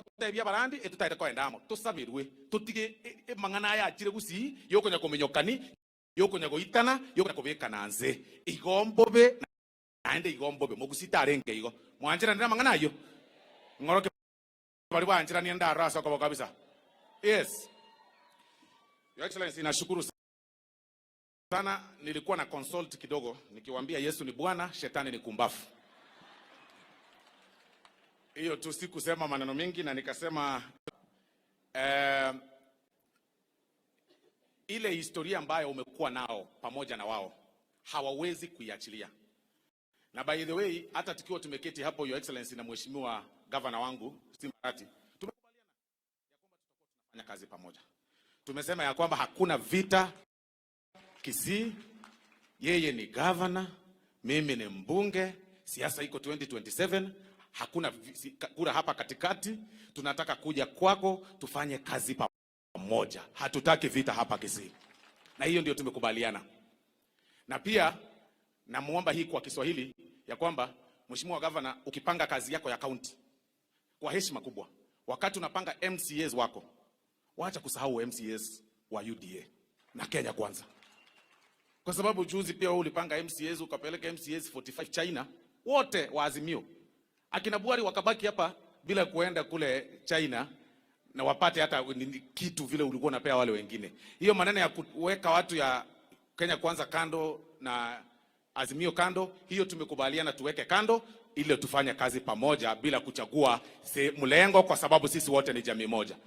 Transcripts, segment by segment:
Totebie abarandi etutaete koenda amo, tosaberwe, totige amang'ana aya achire gusii, yokonya kominyokani, yokonya goitana, yokonya kobekana nse. Igo mbobe, naende igo mbobe, mogusii tarenge igo. Mwancheranire amang'ana ayio? Ng'orokia bari bwancheranie ndaro ase okoboko kabisa. Yes. Your Excellency, nashukuru sana. Nilikuwa na consult kidogo nikiwaambia Yesu ni Bwana, shetani ni kumbafu. Hiyo tu, sikusema maneno mingi na nikasema ile historia ambayo umekuwa nao pamoja na wao hawawezi kuiachilia. Na by the way, hata tukiwa tumeketi hapo, Your Excellency, na Mheshimiwa Gavana wangu Simba Arati, tumekubaliana ya kwamba tutakuwa tunafanya kazi pamoja. Tumesema ya kwamba hakuna vita Kisii, yeye ni governor, mimi ni mbunge, siasa iko 2027, hakuna kura hapa katikati. Tunataka kuja kwako tufanye kazi pamoja, hatutaki vita hapa Kisii, na hiyo ndio tumekubaliana. Na pia namuomba hii kwa Kiswahili ya kwamba, Mheshimiwa Governor, ukipanga kazi yako ya county kwa heshima kubwa, wakati unapanga MCAs wako, wacha kusahau MCAs wa UDA na Kenya Kwanza, kwa sababu juzi pia wewe ulipanga MCAs, ukapeleka MCAs 45 China, wote wa Azimio. Akina Buhari wakabaki hapa bila kuenda kule China na wapate hata kitu vile ulikuwa unapea wale wengine. Hiyo maneno ya kuweka watu ya Kenya Kwanza kando na Azimio kando, hiyo tumekubaliana tuweke kando ili tufanye kazi pamoja bila kuchagua mlengo, kwa sababu sisi wote ni jamii moja.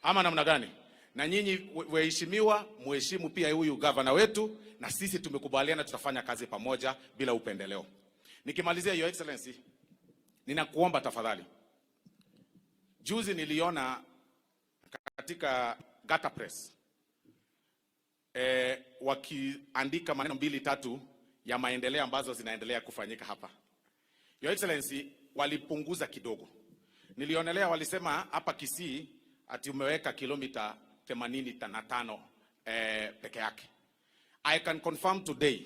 Ama namna gani? Na nyinyi waheshimiwa, muheshimu pia huyu gavana wetu, na sisi tumekubaliana tutafanya kazi pamoja bila upendeleo. Nikimalizia, Your Excellency, ninakuomba tafadhali. Juzi niliona katika Gata Press wakiandika maneno mbili tatu ya maendeleo ambazo zinaendelea kufanyika hapa. Your Excellency, walipunguza kidogo. Nilionelea walisema hapa Kisii ati umeweka kilomita 85 peke yake. I can confirm today,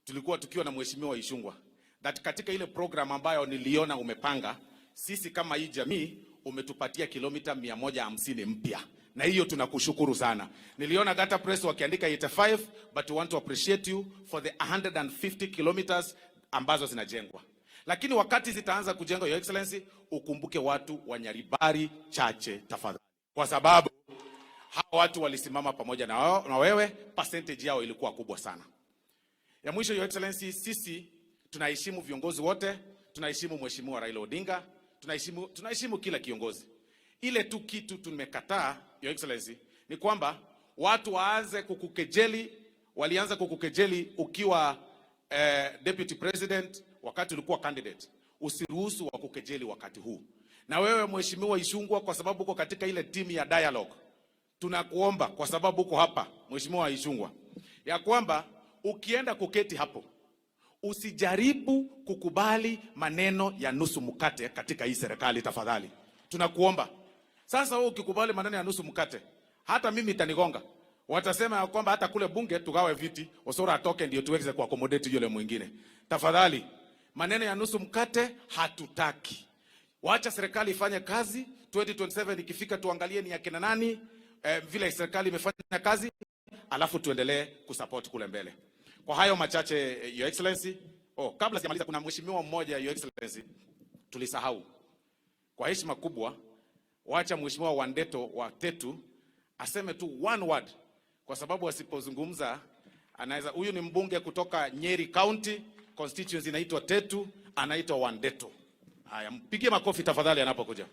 tulikuwa tukiwa na Mheshimiwa Ichung'wah, that katika ile program ambayo niliona umepanga, sisi kama hii jamii umetupatia kilomita 150 mpya, na hiyo tunakushukuru sana. Niliona Gata Press wakiandika 85, but we want to appreciate you for the 150 kilometers ambazo zinajengwa. Lakini wakati zitaanza kujengwa, Your Excellency, ukumbuke watu wa Nyaribari Chache tafadhali, kwa sababu hawa watu walisimama pamoja na wewe, percentage yao ilikuwa kubwa sana. Ya mwisho, Your Excellency, sisi tunaheshimu viongozi wote, tunaheshimu Mheshimiwa Raila Odinga, tunaheshimu kila kiongozi. Ile tu kitu tumekataa, Your Excellency, ni kwamba watu waanze kukukejeli. Walianza kukukejeli ukiwa deputy president, wakati ulikuwa candidate. Usiruhusu wakukejeli wakati huu. Na wewe Mheshimiwa Ichung'wah, kwa sababu uko katika ile timu ya dialogue, tunakuomba kwa sababu uko hapa Mheshimiwa Ichung'wah, ya kwamba ukienda kuketi hapo usijaribu kukubali maneno ya nusu mkate katika hii serikali tafadhali, tunakuomba. Sasa wewe ukikubali maneno ya nusu mkate, hata mimi itanigonga. Watasema ya kwamba hata kule bunge tugawe viti, Osoro atoke ndio tuweze kuaccommodate yule mwingine. Tafadhali, maneno ya nusu mkate hatutaki. Wacha serikali ifanye kazi. 2027 ikifika, tuangalie ni akina nani, vile serikali imefanya kazi, alafu tuendelee kusupport kule mbele. Kwa hayo machache, Your Excellency. Oh, kabla sijamaliza, kuna mheshimiwa mmoja, Your Excellency, tulisahau. Kwa heshima kubwa, wacha Mheshimiwa Wandeto wa Tetu aseme tu one word, kwa sababu asipozungumza anaweza. Huyu ni mbunge kutoka Nyeri County, constituency inaitwa Tetu, anaitwa Wandeto. Haya, mpigie makofi tafadhali anapokuja.